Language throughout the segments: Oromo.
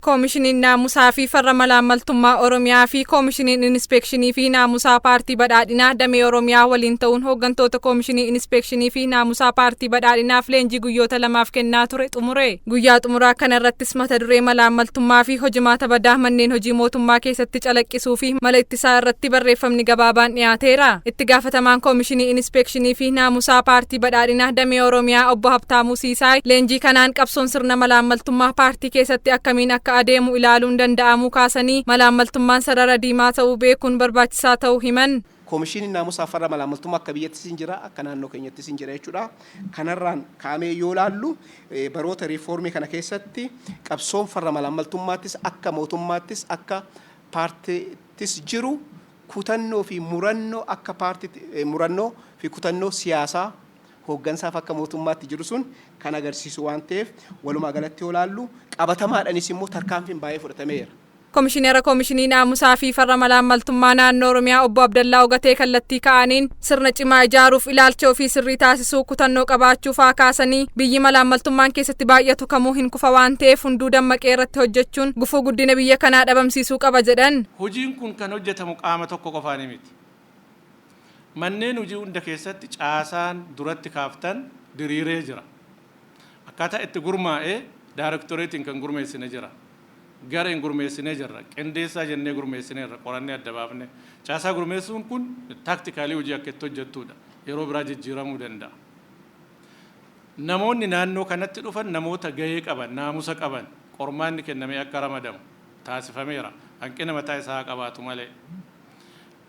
Koomishiniin Naamusaa fi Farra Malaammaltummaa Oromiyaa fi Koomishiniin Inispeekshinii fi Naamusaa Paartii Badhaadhinaa Damee Oromiyaa waliin ta'uun hooggantoota Koomishinii Inispeekshinii fi Naamusaa Paartii Badhaadhinaaf leenjii guyyoota lamaaf kennaa ture xumure. Guyyaa xumuraa kana irrattis mata duree malaammaltummaa fi hojimaata badaa manneen hojii mootummaa keessatti calaqqisuu fi mala ittisaa irratti barreeffamni gabaabaan dhiyaateera. Itti gaafatamaan Koomishinii Inispeekshinii fi Naamusaa Paartii Badhaadhinaa Damee Oromiyaa Obbo Habtaamuu Siisaay leenjii kanaan qabsoon sirna malaammaltummaa paartii keessatti akkamiin akka adeemu ilaaluun danda'amuu kaasanii, malaammaltummaan sarara diimaa ta'uu beekuun barbaachisaa ta'uu himan. Koomishiniin Naamusaa Farra Malaammaltummaa akka biyyattis hin jira, akka naannoo keenyattis hin jira jechuudha. Kanarraan kaa'amee yoo ilaallu, baroota riifoormii kana keessatti qabsoon farra malaammaltummaattis akka mootummaattis akka paartiittis jiru kutannoo fi murannoo akka paartii, murannoo fi kutannoo siyaasaa hooggansaaf akka mootummaatti jiru sun kan agarsiisu waan ta'eef, walumaa galatti yoo ilaallu qabatamaadhaanis immoo tarkaanfiin baay'ee fudhatameera. Komishineera Komishinii Naamusaa fi Farra Malaammaltummaa Naannoo Oromiyaa Obbo Abdallaa Ogatee kallattii ka'aniin sirna cimaa ijaaruuf ilaalcha ofii sirrii taasisuu, kutannoo qabaachuu faa kaasanii, biyyi malaammaltummaan keessatti baay'atu kamuu hin kufa waan ta'eef hunduu dammaqee irratti hojjechuun gufuu guddina biyya kanaa dhabamsiisuu qaba jedhan. Hojiin kun kan hojjetamu qaama tokko qofaan miti. Manneen hojii hunda keessatti caasaan duratti kaaftan diriiree jira. Akkaataa itti gurmaa'ee daarektoreetiin kan gurmeessine jira. Gareen gurmeessinee jirra. Qindeessaa jennee gurmeessineerra, qorannee adda baafne. Caasaa gurmeessuun kun tactically hojii akka itti hojjettudha. Yeroo biraa jijjiiramuu danda'a. Namoonni naannoo kanatti dhufan namoota gahee qaban, naamusa qaban, qormaanni kennamee akka ramadamu taasifameera. Hanqina mataa isaa qabaatu malee.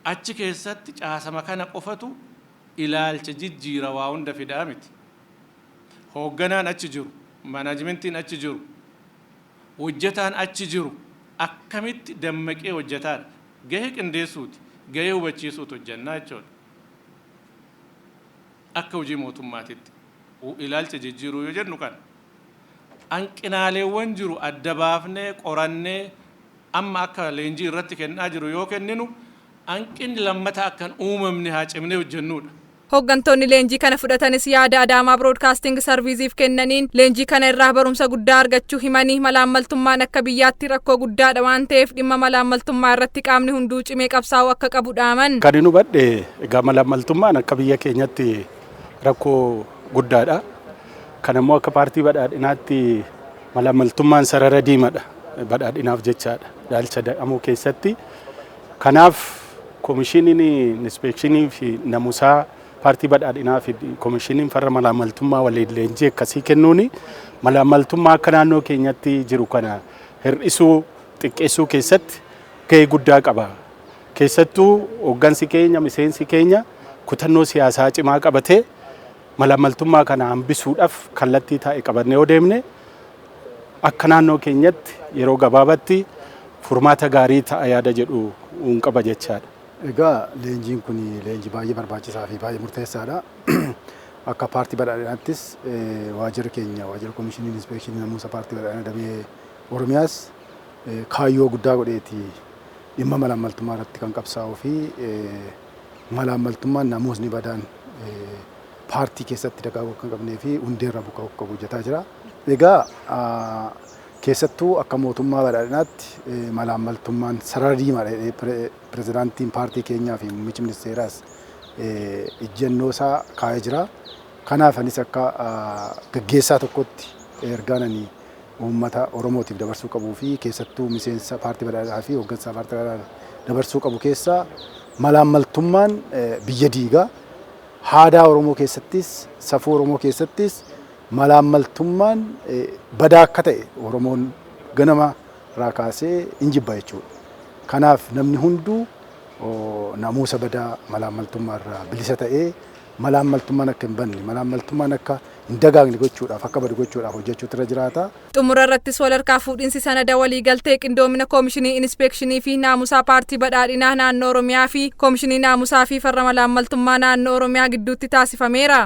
Achi keessatti caasama kana qofatu ilaalcha jijjiira, waa hunda fidaa miti. Hoogganaan achi jiru, manaajimentiin achi jiru, hojjetaan achi jiru akkamitti dammaqee hojjetaadha. Gahee qindeessuuti, gahee hubachiisuutu hojjannaa jechuudha. Akka hojii mootummaatitti ilaalcha jijjiiruu yoo jennu kana, hanqinaaleewwan jiru adda baafnee qorannee amma akka leenjii irratti kennaa jiru yoo kenninu, hanqinni lammata akka hin uumamne haa cimnee hojjennudha. Hooggantoonni leenjii kana fudhatanis yaada Adaamaa Broadcasting Serviceiif kennaniin leenjii kana irraa barumsa guddaa argachuu himanii, malaammaltummaan akka biyyaatti rakkoo guddaadha waan ta'eef dhimma malaammaltummaa irratti qaamni hunduu cimee qabsaa'uu akka qabu dhaaman. Kan inni hubadhe egaa malaammaltummaan akka biyya keenyatti rakkoo guddaadha. Kan immoo akka Paartii Badhaadhinaatti malaammaltummaan sarara diimaadha badhaadhinaaf jechaadha. Ilaalcha da'amuu keessatti. Kanaaf koomishiniin inspeekshinii fi namusaa Paartii Badhaadhinaa fi koomishiniin farra malaammaltummaa waliin leenjii akkasii kennuuni malaammaltummaa akka naannoo keenyatti jiru kana hir'isuu, xiqqeessuu keessatti gahee guddaa qaba. Keessattuu hooggansi keenya, miseensi keenya kutannoo siyaasaa cimaa qabatee malaammaltummaa kana hambisuudhaaf kallattii taa'e qabannee yoo deemne, akka naannoo keenyatti yeroo gabaabatti furmaata gaarii ta'a yaada jedhu hin qaba jechaadha. Egaa leenjiin kun leenjii baay'ee barbaachisaa fi baay'ee murteessaadha. Akka Paartii Badhaadhinaattis waajjirri keenya, waajjirri Komishinii Inspeekshinii Namuusa Paartii Badhaadhinaa Damee Oromiyaas kaayyoo guddaa godheeti dhimma malaammaltummaa irratti kan qabsaa'uu fi malaammaltummaan, namuusni badaan paartii keessatti dagaaguu akka hin qabnee fi hundeerra buqqa'uu akka qabu hojjetaa jira. Egaa keessattuu akka mootummaa badhaadhinaatti malaammaltummaan sarara diimaadha jedhee pirezidaantiin paartii keenyaa fi muummichi ministeeraas ejjennoo isaa kaa'ee jira. Kanaaf anis akka gaggeessaa tokkotti ergaan ani uummata Oromootiif dabarsuu qabuu fi keessattuu miseensa Paartii Badhaadhinaa fi hooggansa Paartii Badhaadhinaa dabarsuu qabu keessaa, malaammaltummaan biyya diigaa. Aadaa Oromoo keessattis, safuu Oromoo keessattis malaammaltummaan badaa akka ta'e Oromoon ganama irraa kaasee hin jibba jechuudha. Kanaaf namni hunduu namuusa badaa malaammaltummaa irraa bilisa ta'ee malaammaltummaan akka hin banne, malaammaltummaan akka hin dagaagne gochuudhaaf, akka badu gochuudhaaf hojjechuutu irra jiraata. Xumura irrattis walharkaa fuudhinsi sanada waliigaltee qindoomina Koomishinii Inspeekshinii fi Naamusaa Paartii Badhaadhinaa Naannoo Oromiyaa fi Koomishinii Naamusaa fi Farra Malaammaltummaa Naannoo Oromiyaa gidduutti taasifameera.